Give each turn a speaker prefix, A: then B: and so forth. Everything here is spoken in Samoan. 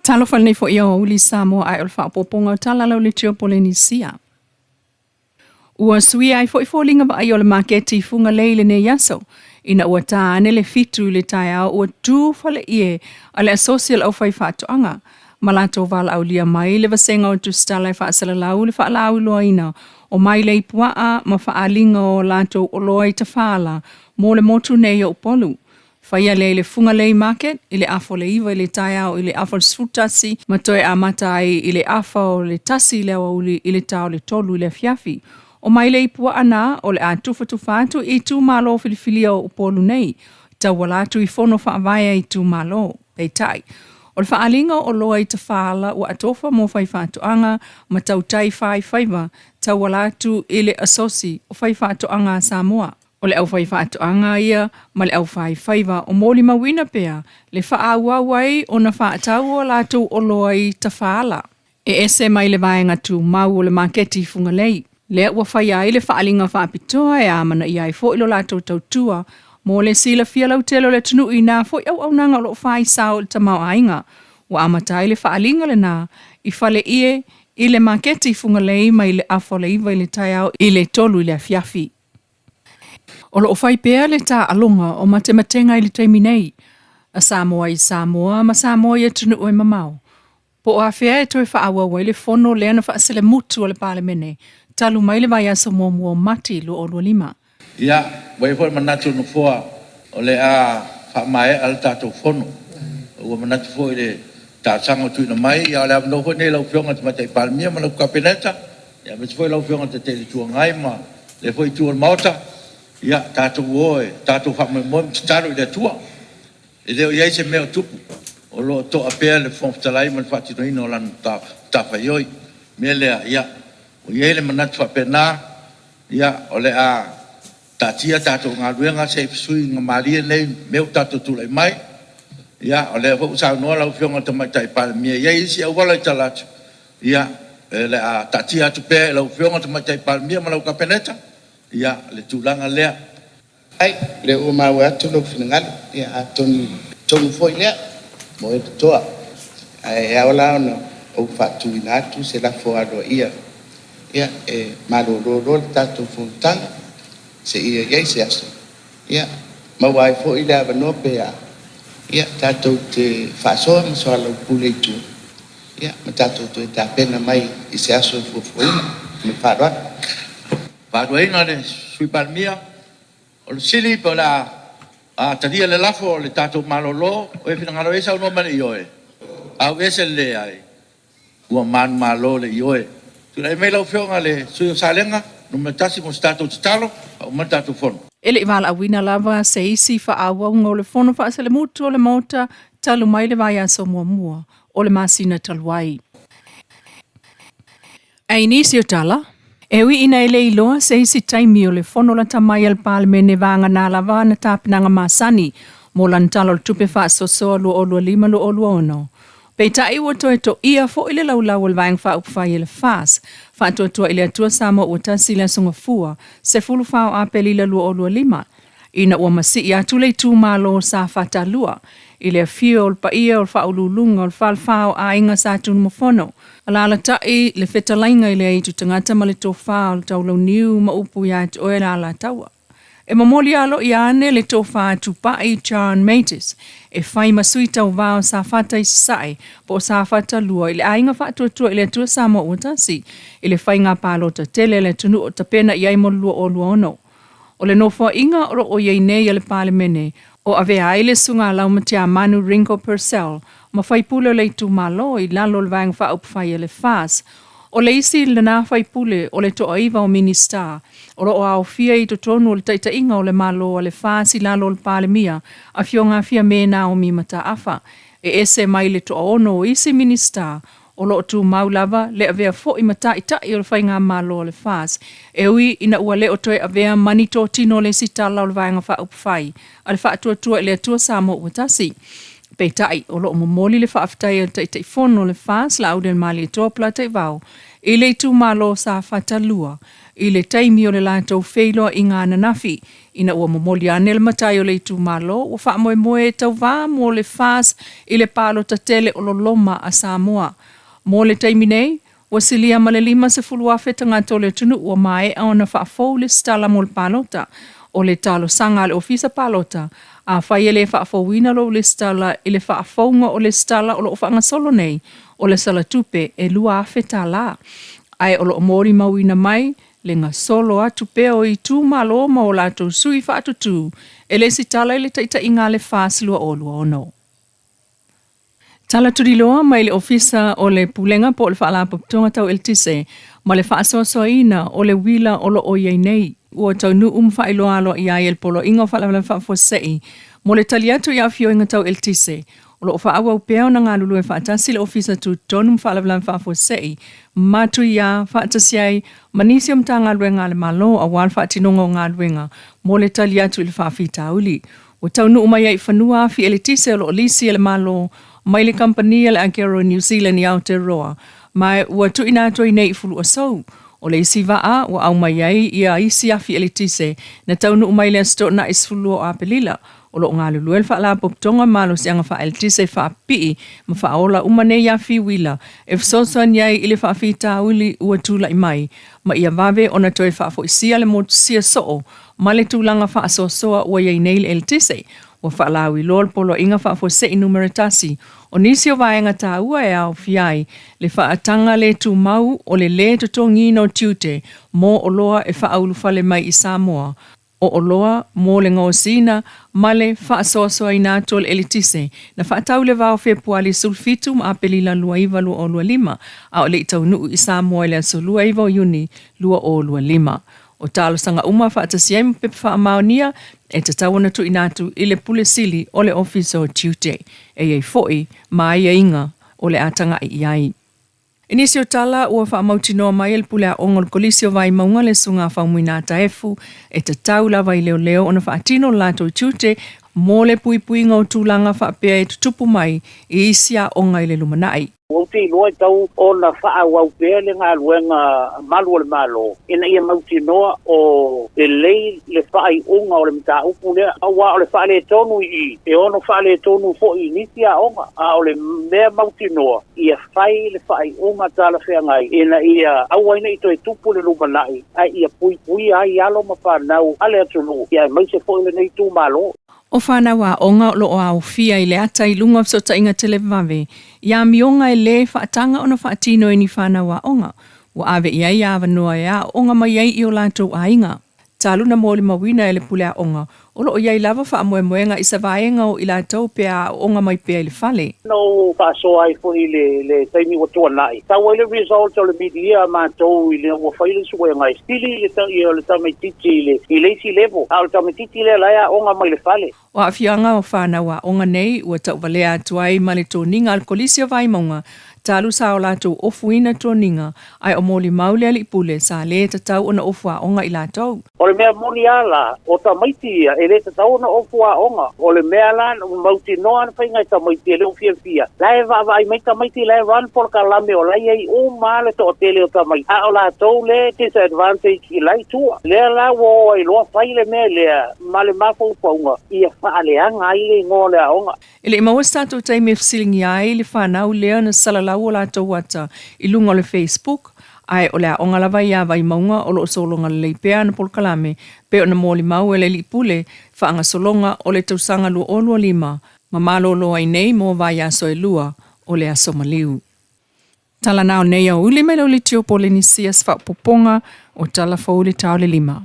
A: Talofa i lenei foi aoauli Samoa ae o le faaopoopoga o tala lau leitio Polenisia. Ua suia ai foi foliga vaaia o le maketi i Fugalei i lenei aso, ina ua ta ane le 7 i le taeao ua tu faleie a le asosi a le aufaifaatoaga ma latou valaaulia mai le vasega o tusitala e faasalalau le faalauiloaina o mailei puaa ma faaaliga o latou oloa i tafaala mo le motu nei o Upolu. Faia lea i le Fugalei Market i le afa o le 9 i le taeao i le afa o le 11 ma toe amata ai i le afa o le 1 i le aoauli i le ta o le 3 i le afiafi. O mailei puaa na o le a tufatufa atu i itumalo filifilia o Upolu nei, tauala atu i fono faavae a itumalo. Peitai, o le faaaliga o oloa i tafaala ua atofa mo faifaatoaga ma tautai faifaiva tauala atu i le Asosi o Faifaatoaga a Samoa. O le aufaifaatoaga ia ma le aufaifaiva o molimauina pea le faaauau ai ona faatau o latou oloa i tafaala. E ese mai le vaega tumau o le maketi i Fugalei, lea ua faia ai le faaaliga faapitoa e amanaia ai foi lo latou tautua mo le silafia lautele o le atunuu i na foi auaunaga o lo o faisao i le tamaoaiga. Ua amata ai le faaaliga lena i faleie i le maketi i Fugalei mai le afa o le 9 i le taeao i le 3 i le afiafi. O lo o fai pea le taaloga o matematega i le taimi nei, a Samoa i Samoa ma Samoa i atunuu e mamao. Po o afea e toe faaauau ai le fono lea na faaselemutu a le Palemene talu mai le vaiaso muamua o Mati 2025.
B: Ia, ua i ai foi le manatu o le Nofoa o le a faamaea le tatou Fono. Ua manatu foi i le talosaga ua tuuina mai, ia o le avanoa foi lenei i lau Afioga i le Tamaitai Palemia ma lau Kapeneta, aemaise foi lau Afioga i le Taitai o le Itu Agai ma lea foi Itu o le Maota. Ia, tatou o e tatou faamoemoe ma tatalo i le Atua. E le o i ai se mea o tupu, o lo o to'a pea le Fofoga Fetalai ma le faatinoina o lana matafaioi. O le mea lea, ia, ua i ai le manatu faapena, ia, o le a taatia tatou galuega se i fesuiaiga nei mea ua tatou tulai mai. Ia, o lea foi ua saunoa lau Afioga i le Tamaitai Palemia, e i ai isi auala i tala atu, ia, o le a taatia atu pea i lau Afioga i le Tamaitai Palemia ma lau Kapeneta le tulaga lea.
C: Faafetai, o lea ua maua atu lou finagalo, ia atonu tonu foi lea mo e toa. Ae ao la ona ou faatuina atu se lafo aloaia ia, e malolo loa le tatou fonotaga seia i ai se aso, ia maua ai foi le avanoa pe a, ia, tatou te faasoa ma soalaupule i tua, ia, ma tatou toe tapena mai i se aso e fuafuaina. Ma le faaaloalo.
B: Fautuaina le Sui Palemia, o le fesili pe o le a talia le lafo o le tatou malolo, o e finagalo i ai saunoa mai i le ioe. Auese le leai. Ua manumalo le ioe. Tulai mai lau Afioga i le sui usufono o Salega 1 mo se tatou tatalo faauma ai le tatou fono.
A: E le i valaauina lava se isi faaauauga o le Fono Faaselemutu o le Maota talu mai le vaiaso muamua o le masina talu ai. Ae i nisi o tala, e ui ina e le iloa se isi taimi o le fono lata mai a le Palemene vagana lava ana tapenaga masani mo lana Tala o le Tupe Faasoasoa 2025/2026. Peitai ua toe toia foi le laulau o le Vaega Faaupufai e le FAST, Faatuatua i le Atua Samoa Ua Tasi i le Aso Gafua, 14 o Aperila 2025, ina ua masii atu le itumalo o Safata 2 i le afio o le paia o le Faauluuluga o le Falefa o Aiga Sa Tunumafono, Alaalatai le fetalaiga i le aitu tagata ma le tofa o le taulauniu ma upu ia te oe le Alataua. E momoli aloaia ane le tofa Tupai John Matis e fai ma sui tauva o Safata i Sasae po o Safata 2 i le Aiga Faatuatua i le Atua Samoa Ua Tasi i le faiga palota tele a le atunuu o tapena i ai mo le 2026. O le nofoaiga o lo o i ai nei a le Palemene o avea ai le Susuga Laumatiamanu Ringo Purcell ma faipule o le itumalo i lalo o le Vaega Faaupufai a le FAS. O le isi lena faipule o le toaiva o Minisita o lo o aofia i totonu o le taitaiga o le Malo a le FAS i lalo o le Palemia, Afioga Fiame Naomi Mataafa, e ese mai le toaono o isi Minisita o lo o tumau lava le avea foi ma taitai o le faigamalo a le FAS, e ui ina ua le o toe avea ma ni totino o le isi tala o le Vaega Faaupufai a le Faatuatua i le Atua Samoa Ua Tasi. Peitai, o lo o momoli le faafetai a le Taitaifono o le FAST Laaulialemalietoa Polataivao i le itumalo o Safata 2 i le taimi o le latou feiloaiga ananafi ina ua momoli ane le matai o le itumalo ua faamoemoe e tauva mo le FAST i le palota tele o loloma a Samoa. Mo le taimi nei, ua silia ma le 50,000 tagata o le atunuu ua maea ona faafou lesitala mo le palota. O le talosaga a le Ofisa Palota, afai e le faafouina lou lesitala i le faafouga o lesitala o lo o faagasolo nei, o le sala tupe e $2,000. Ae o lo o molimauina mai le gasolo atu pea o itumalo ma o latou sui faatutū e lesitala i le taitaiga a le FAST 2026. Tala tuliloa mai le Ofisa o le Pulega po o le Faalapotopotoga Tau Eletise ma le faasoasoaina o le uila o lo o i ai nei ua taunuu ma faailoa aloaia ai e le Poloaiga o Faalavelave Faafuasei mo le tali atu i aafiaga tau eletise. O lo o faaauau pea ona galulue faatasi le Ofisa Tutotonu ma Faalavelave Faafuasei ma Tuiā faatasi ai ma nisi o Matagaluega a le Malo aua le faatinoga o galuega mo le tali atu i le faafitauli. Ua taunuu mai ai i fanua afi eletise o lo o lisi e le Malo mai le kamupani a le Agero New Zealand i Aotearoa, ma ua tuuina atu ai nei i Fuluasou. O le isi vaa ua aumai ai ia isi afi eletise na taunuu mai le Aso Toonai 12 o Aperila. O lo o galulue le Faalapotopotoga Malosiaga Faaeletise e faapipii ma faaola uma nei afi uila e fesoasoani ai i le faafitauli ua tulai mai, ma ia vave ona toe faafoisia le motusia soo ma le tulaga faasoasoa ua i ai nei le eletise. Ua faalauiloa le Poloaiga Faafuasei Numera 1 o nisi o vaega taua e aofia ai le faataga le tumau o le lē totogiina o tiute mo oloa e faaulufale mai i Samoa, o oloa mo le gaosiina ma le faasoasoaina atu o le eletise na faatau i le va o Fepuali 17 ma Aperila 29 2025, a o le i taunuu i Samoa i le aso 29 o Iuni 2025. O talosaga uma faatasi ai ma pepa faamaonia e tatau ona tuuina atu i le Pule Sili o le Ofisa o Tiute, e i ai foi ma aiaiga o le a tagai i ai. I nisi o tala ua faamautinoa mai e le Pule Aoga o le Kolisi o Vaimauga le Susuga a Faumuina Taefu, e tatau lava i leoleo ona faatino le latou tiute mo le puipuiga o tulaga faapea e tutupu mai i isi aoga i le lumanai.
D: Ou te iloa e tatau ona faaauau pea le galuega malu a le Malo ina ia mautinoa o lelei le faaiuga o le mataupu lea, aua o le faaletonu i i, e ono faaletonu foi i nisi aoga. A o le mea mautinoa, ia fai le faaiuga talafeagai ina ia aua ai ne i toe tupu i le lumanai, ae ia puipuia ai alo ma fanau a le atunuu, aemaise foi lenei itumalo.
A: O fanau aoga o lo o aofia i le ata i luga o fesootaiga televave i amioga e lē faataga ona faatino e ni fanau aoga ua ave i ai avanoa e aooga mai ai i o latou aiga. Talu na molimauina e le pule aoga, o lo o i ai lava faamoemoega i se vaega o i latou pe a aooga mai pea i le fale.
D: Na ou faasoa ai foi i le taimi ua tuanai, sau ai le result o le mid-year a matou ina ua fai le suega e sili le tamaitiiti i le isi level, a o le tamaitiiti lea la e aoga mai le fale.
A: O aafiaga o fanau aoga nei ua tauvalea atu ai ma le toniga a le Kolisi o Vaimauga talu sa o latou ofuina toniga ae o molimau le alii pule sa lē tatau ona ofu aoga i latou.
D: O le mea moni lava la, o tamaiti ia e le tatau ona ofu aoga. O le mea la ua mautinoa le faiga e tamaiti e le o fiafia, la e vaavaai mai tamaiti la e run polokalame o la e i ai uma lava le toatele o tamaiti, a o latou lea e disadvantage i la i tua. Lea la ua o ai loa fai le mea lea ma le mafaufauga ia faaleaga ai le igoa o le aoga.
A: E le i maua se tatou taimi e fesiligia ai le fanau lea na salalau o latou ata i luga o le Facebook, ae o le aoga lava ia a Vaimauga o lo o sologa lelei pea ana polokalame pei ona molimau e le Alii Pule faagasologa o le tausaga 2025 ma malolo ai nei mo vaiaso e lua o le aso maliu. Tala na o nei aoauli mai le Aouliti o Polenisia se faaopoopoga o tala fou i le ta o le 5.